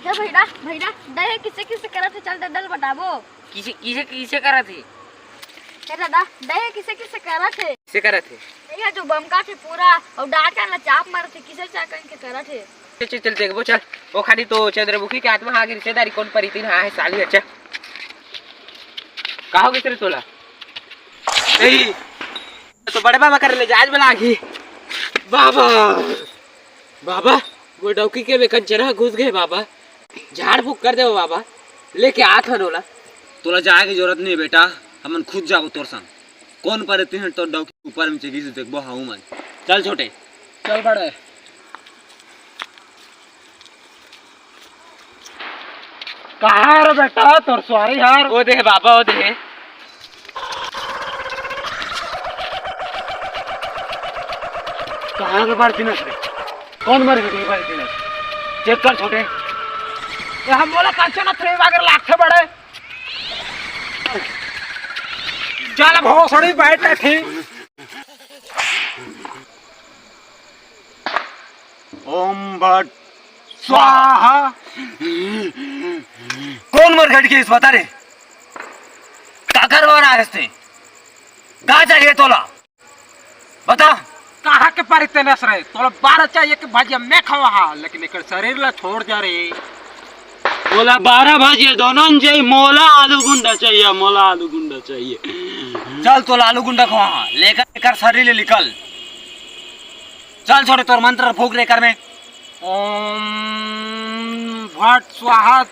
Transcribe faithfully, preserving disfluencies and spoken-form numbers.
ए भैया, भैया, दे हे किसे किसे करत हे, चल दे दल बताबो। किसे, किसे, किसे करत हे? ए दादा, दे हे किसे किसे करत हे? किसे करत हे? ए जो बमका थे पूरा, अउ डांटा ला चाप मारत हे, किसे चा कहीं के करत हे। चल, चल, चल, देखबो, चल। ओ खाली तो चंद्रमुखी के आत्मा हा के रिश्तेदारी कोन परितिन हा हे साली, अच्छा। का हो गे रे तोला? ए, तो बड़े बाबा कर ले जाज बला आगी। बाबा, बाबा, वो डौकी के में कंचरा घुस गए बाबा। झाड़ फूक कर देबो बाबा, लेके आत हन ओला। तोला जाए के जरूरत नहीं बेटा, हमन खुद जाबो तोर संग। कोन परितिन हे तोर डौकी ऊपर में चढ़िस देखबो हाउ मन। चल छोटे। चल बड़े। कहाँ हे रे बेटा तोर सुवारी हर? ओ दे हे बाबा, ओ दे हे। कहाँ के बार दिनस रे? कोन मर गए बार दिनस? चेक कर छोटे। ए हम बोला कंचन थे बागर लागथे बड़े। चल भोसड़ी बैठ थी। ओम भट स्वाहा। कोन मर घट के इस बता रे? का करवा रहा है इसने? का चाहिए तोला? बता। कहाँ के परितिन हस रे? तोला बारह चाहिए कि भजिया मैं खवा हा, लेकिन एकर शरीर ला छोड़ जा रे। मोला बारह भजिया दोनों चाहिए, मोला आलू गुंडा चाहिए, मोला आलू गुंडा चाहिए। चल तोला आलू गुंडा खवा हा, लेकर एकर शरीर ले निकल। चल छोटे तोर मंत्र फूक रे कर में। ओम भट स्वाहा।